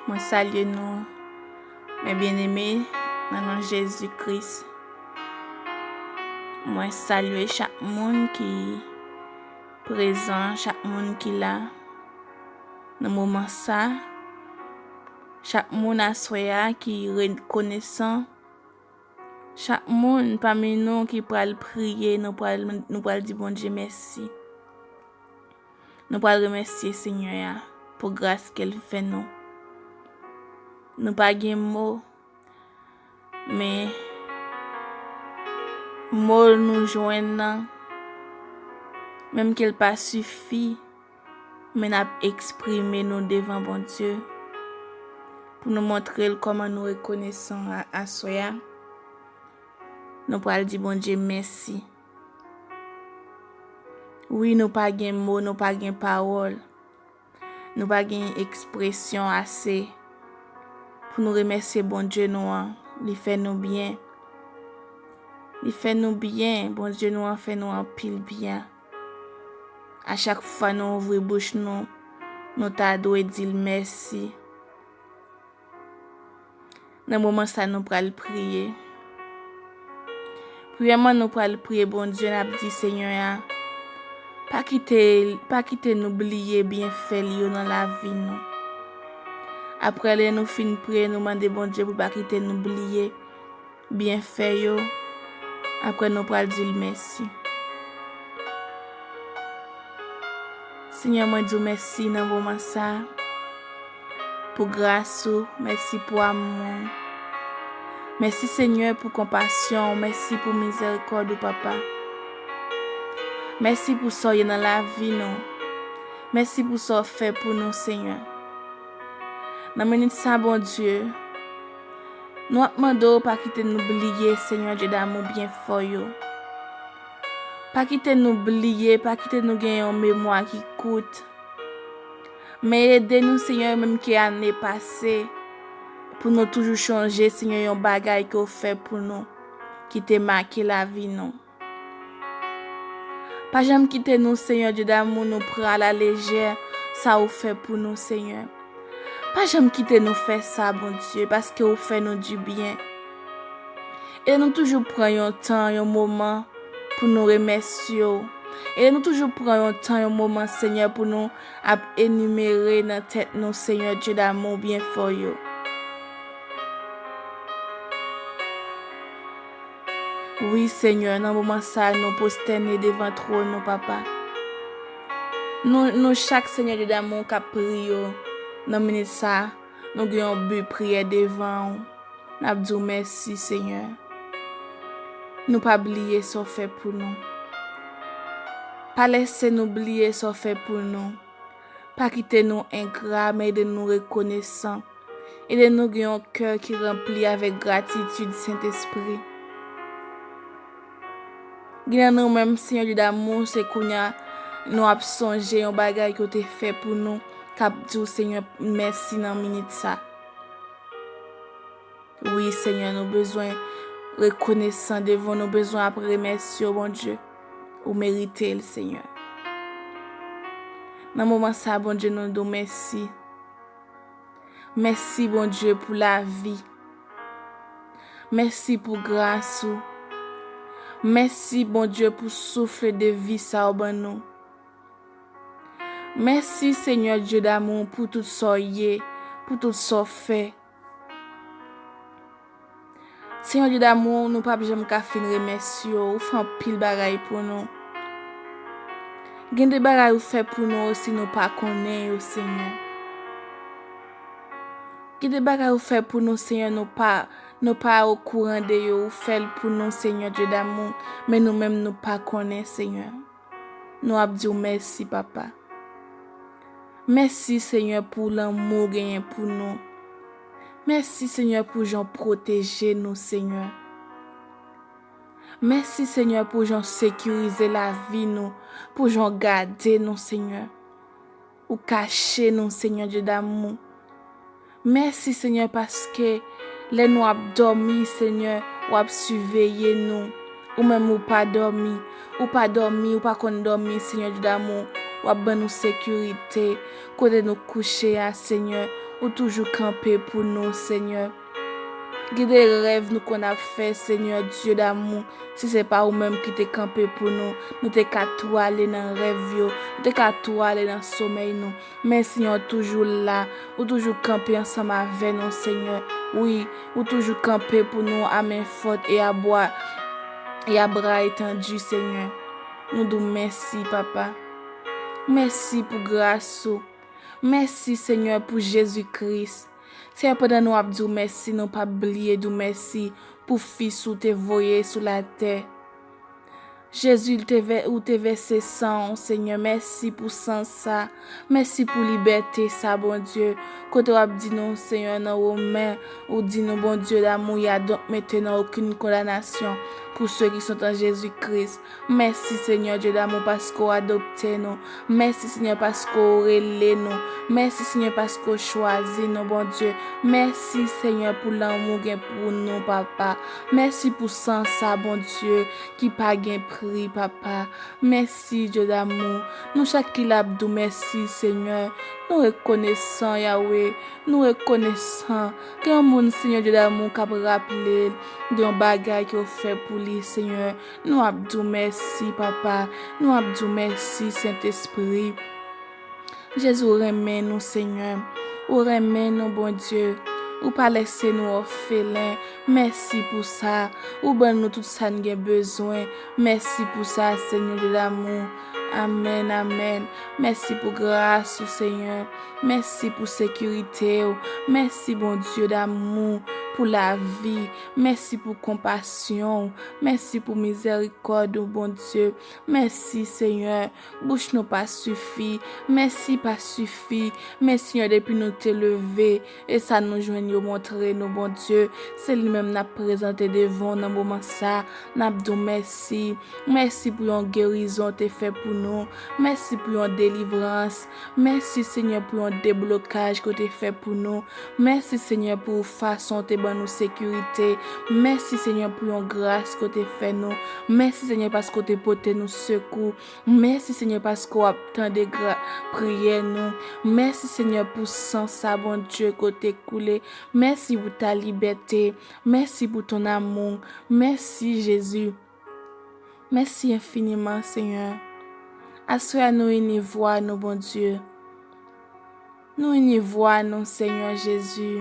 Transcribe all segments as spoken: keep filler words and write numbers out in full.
Mwen salye nou, mes bien-aimés, nan non Jezi Kris. Mwen salye chak moun ki prezan, chak moun ki la nan moman sa, chak moun aswè a ki rekonesan, chak moun pami nou ki pral priye, nou pral, nou pral di Bondye mèsi. Nou pral remèsye Senyè a pou gras ke l fè nou. Nou pa gen mo, men mo nou jwenn nan, menm ke l pa sifi, men n ap eksprime nou devan Bondye pou nou montre l kòman nou rekonesan a, aswè a. Nou pral di Bondye mèsi. Wi, nou pa gen mo, nou pa gen pawòl. Nou pa gen ekspresyon ase pou nou remèsye Bondye nou an. Li fè nou byen. Li fè nou byen. Bondye nou an fè nou anpil byen. A chak fwa nou ouvri bouch nou, nou ta dwe di l mèsi. Nan moman sa, nou pral priye. Premyèman, nou pral priye Bondye, n ap di Senyè a, pa kite, pa kite nou bliye byenfè l yo nan lavi nou. Apre, lè nou fin priye, nou mande Bondye pou l pa kite nou bliye byenfè yo. Apre, nou pral di l mèsi. Senyè, mwen di w mèsi nan moman sa a pou gras ou, mèsi pou amou w. Mèsi, Senyè, pou konpasyon w, mèsi pou mizèrikòd ou, Papa. Mèsi pou sa w ye nan lavi nou. Mèsi pou sa w fè pou nou, Senyè. Nan minit sa, Bondye, nou ap mande w pa kite nou bliye, Senyè Dye damou, byenfè w yo. Pa kite nou bliye, pa kite nou gen yon memwa ki kout. Men ede nou, Senyè, menm ke ane pase, pou nou toujou chonje, Senyè, yon bagay ke w fè pou nou, ki te make lavi nou. Pa janm kite nou, Senyè Dye damou, nou pran alalejè sa ou fè pou nou, Senyè. Pa janm kite nou fè sa, Bondye, paske ou fè nou dibyen. Ede nou toujou pran yon tan, yon moman pou nou remèsye w. Ede nou toujou pran yon tan, yon moman, Senyè, pou nou ap enimere nan tèt nou, Senyè Dye damou, byenfè w yo. Wi, Senyè, nan moman sa a, nou pwostène devan twòn ou, Papa. Nou, nou chak, Senyè Dye damou, k ap priye w nan minit sa a, nou gen yon bi priyè devan w. N ap di w mèsi, Senyè. Nou pa bliye sa w fè pou nou. Pa lèse nou bliye sa w fè pou nou. Pa kite nou engra, men ede nou rekonesan. Ede nou gen yon kè ki ranpli avèk gratitid, Sentespri. Gen nan nou menm, Senyè Dye damou, se kounye a nou ap sonje yon bagay ke w te fè pou nou, k ap di w, Senyè, mèsi nan minit sa. Wi, Senyè, nou bezwen rekonesan devan w, nou bezwen ap remèsye w, Bondye. Ou merite l, Senyè. Nan moman sa, Bondye, nou di w mèsi. Mèsi, Bondye, pou lavi. Mèsi pou gras ou. Mèsi, Bondye, pou souf de vi sa w ban nou. Mèsi, Senyè Dye damou, pou tout sa w ye, pou tout sa w fè. Senyè Dye damou, nou p ap janm ka fin remèsye w, ou fè anpil bagay pou nou. Gen de bagay ou fè pou nou osi nou pa konnen yo, Senyè. Gen de bagay ou fè pou nou, Senyè, nou pa, nou pa okouran de yo, ou fè l pou nou, Senyè Dye damou, men nou menm nou pa konnen, Senyè. Nou ap di w mèsi, Papa. Mèsi, Senyè, pou lanmou w genyen pou nou. Mèsi, Senyè, pou jan w pwoteje nou, Senyè. Mèsi, Senyè, pou jan w sekirize lavi nou, pou jan w gade nou, Senyè. Ou kache nou, Senyè Dye damou. Mèsi, Senyè, paske lè nou ap dòmi, Senyè, w ap siveye nou. Ou menm ou pa dòmi. Ou pa dòmi, ou pa konn dòmi, Senyè Dye damou. W ap ban nou sekirite. Kote nou kouche a, Senyè, Ou toujou kanpe pou nou, Senyè. Gen de rèv nou konn ap fè, Senyè, Dye damou, si se pa ou menm ki te kanpe pou nou, nou te ka tou ale nan rèv yo, nou te ka tou ale nan somèy nou. Men, Senyè, ou toujou la, ou toujou kanpe ansanm avè nou, Senyè. Wi, ou toujou kanpe pou nou a men fòt e a bwa, e a bra etandi, Senyè. Nou di w mèsi, Papa. Mèsi pou gras ou. Mèsi, Senyè, pou Jezi Kris. Senyè, pandan nou ap di w mèsi, nou p ap bliye di w mèsi pou Fis ou te voye sou latè. Jezi, ou te vè-, ou te vèse san w, Senyè. Mèsi pou san sa. Mèsi pou libète sa, Bondye. Kote w ap di nou, Senyè, nan Women, ou di nou, Bondye damou, il y a donc maintenant aucune condamnation pour ceux qui sont en Jésus-Christ. Mèsi, Senyè Dye damou, paske w adopte nou. Mèsi, Senyè, paske w rele nou. Mèsi, Senyè, paske w chwazi nou, Bondye. Mèsi, Senyè, pou lanmou w gen pou nou, Papa. Mèsi pou san sa, Bondye, ki pa gen pri, Papa. Mèsi, Dye damou. Nou chak ki la ap di w mèsi, Senyè. Nou rekonesan, Yawe. Nou rekonesan. Gen yon moun, Senyè Dye damou, k ap raple l de yon bagay ke w fè pou li, Senyè. Nou ap di w mèsi, Papa. Nou ap di w mèsi, Sentespri. Jezi, ou renmen nou, Senyè. Ou renmen nou, Bondye. Ou pa lèse nou òfelen. Mèsi pou sa. Ou ban nou tout sa n gen bezwen. Mèsi pou sa, Senyè Dye damou. Amèn, amèn. Mèsi pou gras ou, Senyè. Mèsi pou sekirite w. Mèsi, Bondye damou, pou lavi. Mèsi pou konpasyon w. Mèsi pou mizèrikòd ou, Bondye. Mèsi, Senyè. Bouch nou pa sifi. Mèsi pa sifi. Men, Senyè, depi nou te leve, e sa nou jwenn yo montre nou, Bondye, se li menm n ap prezante devan w nan moman sa. N ap di w mèsi. Mèsi pou yon gerizon w te fè pou nou. Mèsi pou yon delivrans. Mèsi, Senyè, pou yon deblokaj ke w te fè pou nou. Mèsi, Senyè, pou fason w te ban nou sekirite. Mèsi, Senyè, pou yon gras ke w te fè nou. Mèsi, Senyè, paske w te pote nou sekou. Mèsi, Senyè, paske w ap tande gra-, priyè nou. Mèsi, Senyè, pou san sa, Bondye, ke w te koule. Mèsi pou ta libète. Mèsi pou ton amour. Mèsi, Jezi. Mèsi enfiniman, Senyè. Aswè a, nou ini vwa nou, Bondye. Nou ini vwa nou, Senyè Jezi.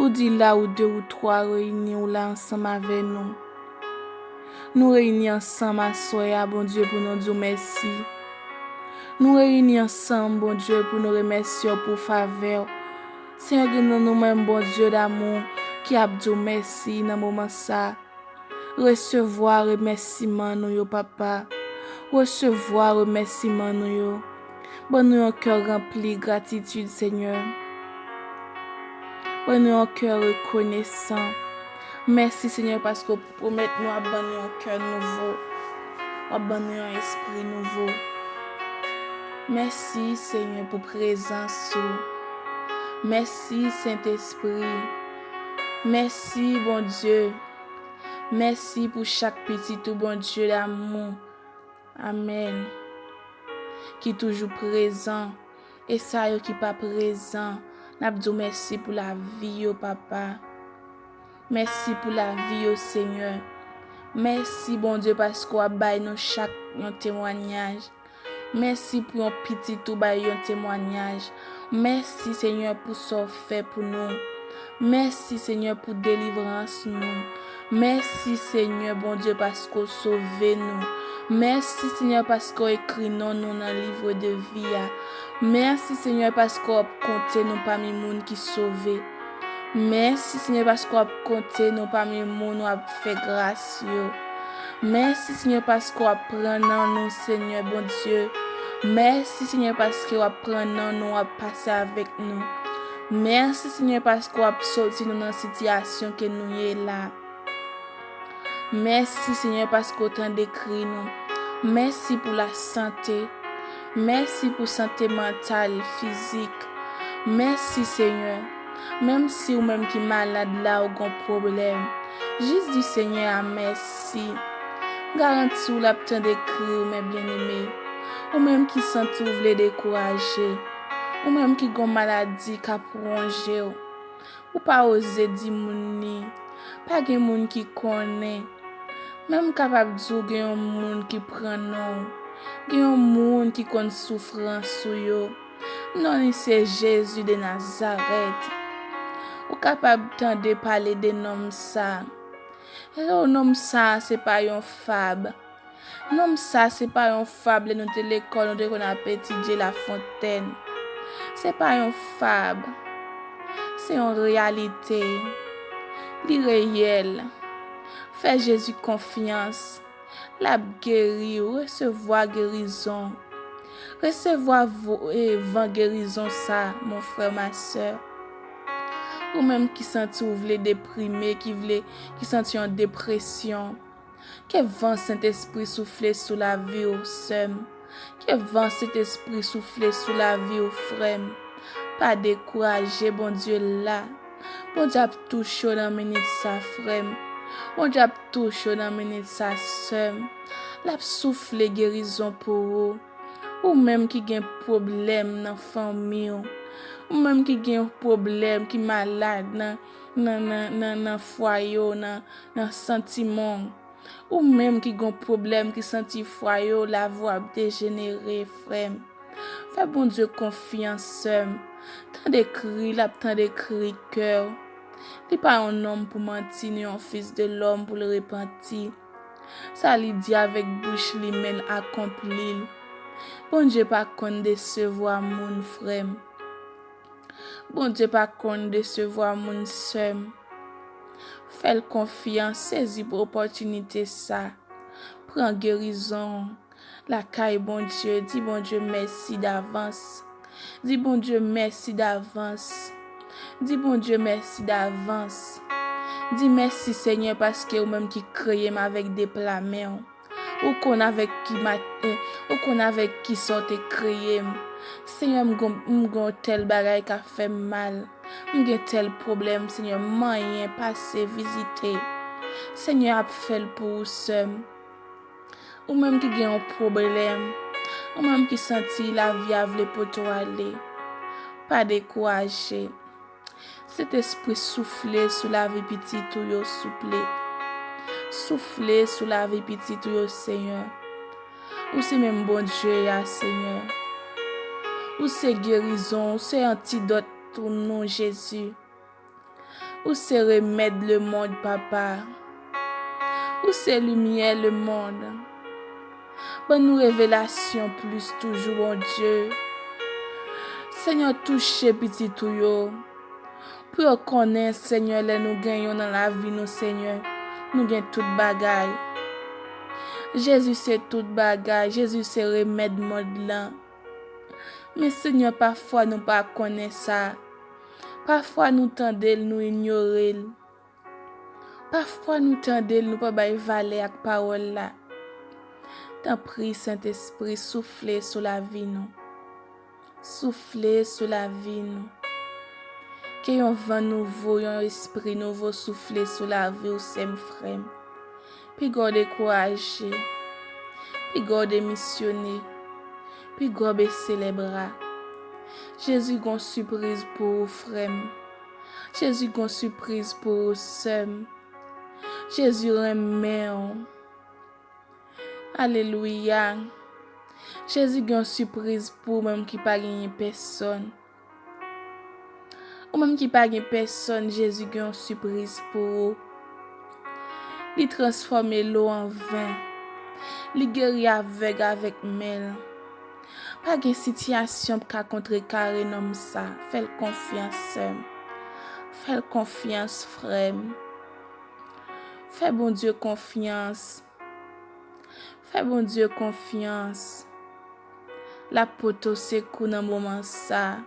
Ou di la ou de ou twa reyini ou la ansanm avè nou. Nou reyini ansanm aswè a, Bondye, pou nou di w mèsi. Nou reyini ansanm, Bondye, pou nou remèsye w pou favè w. Senyè, gen nan nou menm, Bondye damou, ki ap di w mèsi nan moman sa. Resevwa remèsiman nou yo, Papa. Resevwa remèsiman nou yo. Ban nou yon kè ranpli gratitid, Senyè. Ban nou yon kè rekonesan. Mèsi, Senyè, paske w pwomèt nou ap ban nou yon kè nouvo. W ap ban nou yon espri nouvo. Mèsi, Senyè, pou prezans ou. Mèsi, Sentespri. Mèsi, Bondye. Mèsi pou chak pitit ou, Bondye damou. Amèn. Ki toujou prezan. E sa yo ki pa prezan, n ap di w mèsi pou lavi yo, Papa. Mèsi pou lavi yo, Senyè. Mèsi, Bondye, paske w ap bay nou chak yon temwanyaj. Mèsi pou yon pitit ou bay yon temwanyaj. Mèsi, Senyè, pou sa w fè pou nou. Mèsi, Senyè, pou delivrans nou. Mèsi, Senyè, Bondye, paske w sove nou. Mèsi, Senyè, paske w ekri non nou nan liv de vi a. Mèsi, Senyè, paske w ap konte nou pami moun ki sove. Mèsi, Senyè, paske w ap konte nou pami moun w ap fè gras yo. Mèsi, Senyè, paske w ap pran nan nou, Senyè Bondye. Mèsi, Senyè, paske w ap pran nan nou, w ap pase avèk nou. Mèsi, Senyè, paske w ap soti nou nan sitiyasyon ke nou ye la. Mèsi, Senyè, paske w tande kri nou. Mèsi pou lasante. Mèsi pou sante mantal, fizik. Mèsi, Senyè. Menm si ou menm ki malad la, ou gon pwoblèm, jis di Senyè a mèsi. Garanti w l ap tande kri w, men byeneme. Ou menm ki santi w vle dekouraje, Ou menm ki gon maladi k ap wonje w, ou pa oze di moun li. Pa gen moun ki konnen. Men m kapab di w gen yon moun ki pran non w. Gen yon moun ki konn soufrans ou yo. Non li se Jezi de Nazarèt. Ou kapab tande pale de nonm sa. Hello, nonm sa se pa yon fab. Nonm sa se pa yon fab, lè nou te lekòl, nou te konn ap etidye Lafontèn. Se pa yon fab. Se yon reyalite. Li reyèl. Fè Jezi konfyans. L ap geri w. Resevwa gerizon. Resevwa vo- e, van gerizon sa, mon frè, ma sè. Ou menm ki santi w vle deprime, ki vle, ki santi yon depresyon, ke van Sentespri soufle sou lavi w, sè m. Ke van Sentespri soufle sou lavi w, frè m. Pa dekouraje, Bondye la. Bondye ap touche w nan minit sa, frè m. Bondye ap touche w nan minit sa, sè m. L ap soufle gerizon pou ou. Ou menm ki gen pwoblèm nan fanmi w. Ou menm ki gen pwoblèm, ki malad nan, nan, nan, nan, nan fwaye w, nan, nan santiman w. Ou menm ki gon pwoblèm, ki santi fwaye w, lavi w ap dejenere, frè m. Fè Bondye konfyans, sè m. Tande kri, l ap tande kri kè w. Li pa yon nonm pou manti, ni yon fis de lòm pou l repanti. Sa li di avèk bouch li, men l akonpli l. Bondye pa konn desevwa moun, frè m. Bondye pa konn desevwa moun, sè m. Fè l konfyans, sezi opòtinite sa. Pran gerizon lakay Bondye. Di Bondye mèsi davans. Di Bondye mèsi davans. Di Bondye mèsi davans. Di mèsi, Senyè, paske ou menm ki kreye m avèk de pla men w. Ou konn avèk ki ma-, eh, ou konn avèk ki sa w te kreye m. Senyè, m gon, m gon tèl bagay k ap fè m mal. M gen tèl pwoblèm, Senyè, manyen, pase, vizite. Senyè ap fè l pou ou, sè m. Ou menm ki gen yon pwoblèm, ou menm ki santi lavi a vle pote w ale, pa dekouraje. Sentespri, soufle sou lavi pitit ou yo, souple. Soufle sou lavi pitit ou yo, Senyè. Ou se menm Bondye a, Senyè. Ou se gerizon, ou se antidòt pou nou, Jezi. Ou se remèd lemonn, Papa. Ou se limyè lemonn. Ban nou revelasyon plis toujou, Bondye. Senyè, touche pitit ou yo. Pou yo konnen, Senyè, lè nou gen yon nan lavi nou, Senyè, nou gen tout bagay. Jezi se tout bagay. Jezi se remèd mond lan. Men, Senyè, pafwa nou pa konnen sa. Pafwa nou tande l, nou inyore l. Pafwa nou tande l, nou pa bay valè ak pawòl la. Tanpri, Sentespri, soufle sou lavi nou. Soufle sou lavi nou. Ke yon van nouvo, yon espri nouvo soufle sou lavi w, sè m, frè m. Piga w dekouraje. Piga w demisyone. Piga w bese lè bra. Jezi gon sipriz pou ou, frè m. Jezi gon sipriz pou ou, sè m. Jezi renmen w. Alelouya. Jezi gen yon sipriz pou ou menm ki pa genyen pèsòn. Ou menm ki pa gen pèsòn, Jezi gen yon sipriz pou ou. Li transfòme lo an ven. Li geri avèg avèk men l. Pa gen sitiyasyon k ka kontrekare nonm sa. Fè l konfyans, sè m. Fè l konfyans, frè m. Fè Bondye konfyans. Fè Bondye konfyans. L ap pote w sekou nan moman sa.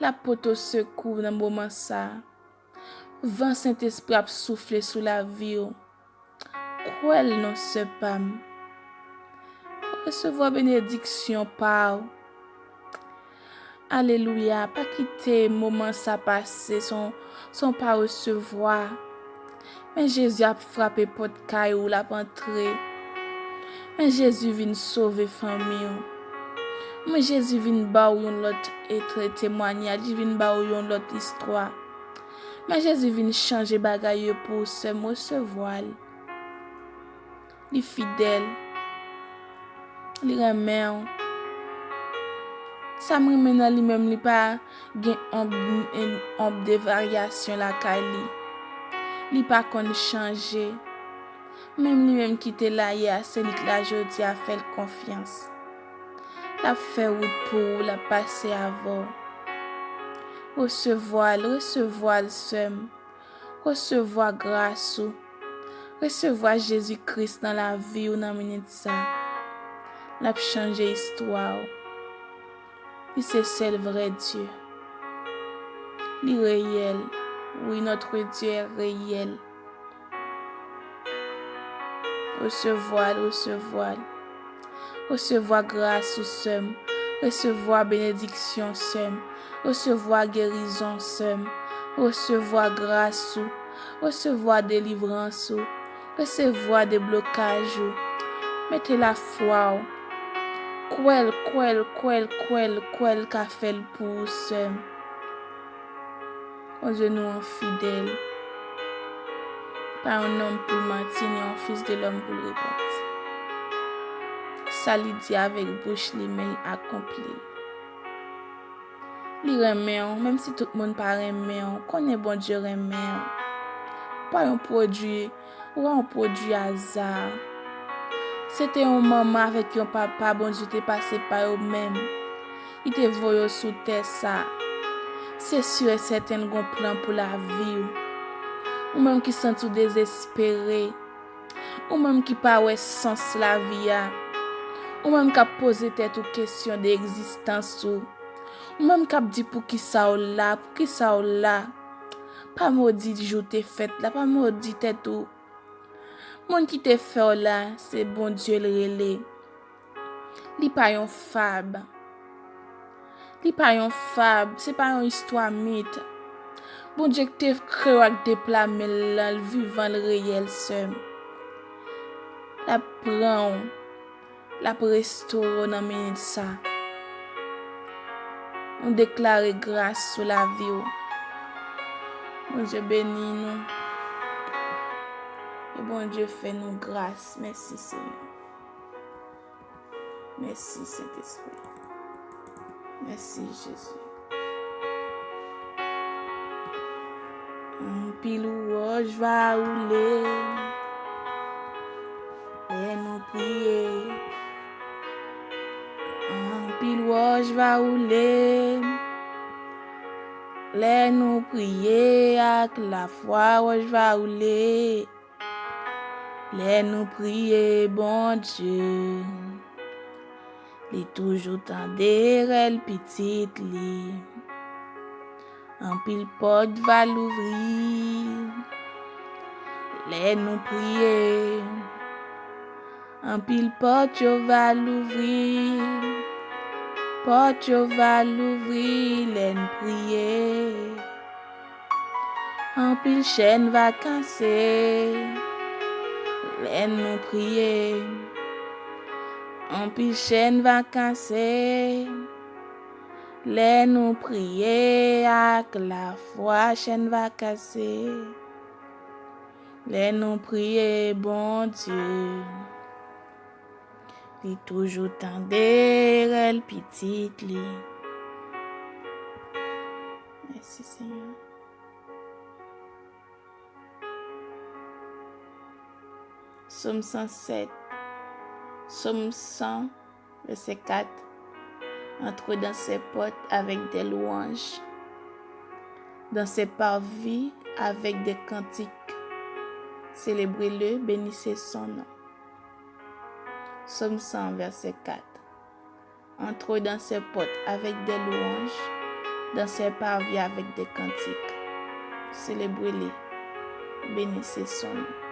L ap pote w sekou nan moman sa. Van Sentespri ap soufle sou lavi w. Kwè l non, sè pa m. Resevwa benediksyon pa w. Alelouya. Pa kite moman sa pase san, san w pa resevwa. Men Jezi ap frape pòt kay ou, l ap antre. Men Jezi vin sove fanmi w. Men Jezi vin ba w yon lòt e te-, temwayaj, li vin ba w yon lòt istwa. Men Jezi vin chanje bagay yo pou w, sè m, resevwa l. Li fidèl. Li renmen w. Sa m renmen nan li menm, li pa gen onb, onb de varyasyon lakay li. Li pa konn chanje. Menm li menm ki te la yè a, se li k la jodi a, fè l konfyans. L ap fè wout pou ou, l ap pase avè w. Resevwa l, resevwa l, sè m. Resevwa gras ou. Resevwa Jezi Kris nan lavi w nan minit sa. L ap chanje istwa w. Li se sèl vrè Dye. Li reyèl. Wi, notre Dieu est réel. Resevwa l, resevwa l. Resevwa gras ou, sè m. Resevwa benediksyon, sè m. Resevwa gerizon, sè m. Resevwa gras ou. Resevwa delivrans ou. Resevwa deblokaj ou. Mete lafwa w. Kwè l, kwè l, kwè l, kwè l, kwè l ka fè l pou ou, sè m. Bondye nou an fidèl. Pa yon nonm pou l manti, ni yon fis de lòm pou l repanti. Sa li di avèk bouch li, men l akonpli l. Li renmen w, menm si tout moun pa renmen w, konnen Bondye renmen w. Pa yon pwodui Ou pa yon pwodui aza. Se te yon manman avèk yon papa Bondye te pase pa yo menm. Li te voye w sou tè sa. Se si e sèten l gon plan pou lavi w. Ou menm ki santi w dezespere. Ou menm ki pa wè sans lavi a. Ou menm k ap poze tèt ou kesyon de egzistans ou. Ou menm k ap di poukisa w la, poukisa w la. Pa modi jou te fèt la, pa modi tèt ou. Moun ki te fè w la, se Bondye l rele. Li pa yon fab. Li pa yon fab, se pa yon istwa mit. Bondye ki te kreye w ak de pla men l lan, l vivan, l reyèl, sè m. L ap pran w. L ap restore w nan minit sa. Nou deklare gras sou lavi w. Bondye beni nou. E Bondye fè nou gras. Mèsi, Senyè. Mèsi, Sentespri. Mèsi, Jezi. Anpil wòch va woule lè nou priye. Anpil wòch va woule lè nou priye ak lafwa, wòch va woule. Lè nou priye Bondye, li toujou tande rèl pitit li. Anpil pòt va louvri lè nou priye. Anpil pòt yo va louvri. Pòt yo va louvri lè n priye. Anpil chèn va kase lè nou priye. Anpil chèn va kase lè nou priye ak lafwa. Chèn va kase lè nou priye Bondye. Li toujou tande rèl pitit li. Mèsi, Senyè. Sòm san sèt. Sòm san, vèsè kat. Entre dans ses portes avec des louanges, dans ses parvis avec des cantiques. Célébrez-le, bénissez son nom. Sòm san, vèsè kat. Entrez dans ses portes avec des louanges, dans ses parvis avec des cantiques. Célébrez-le, bénissez son nom.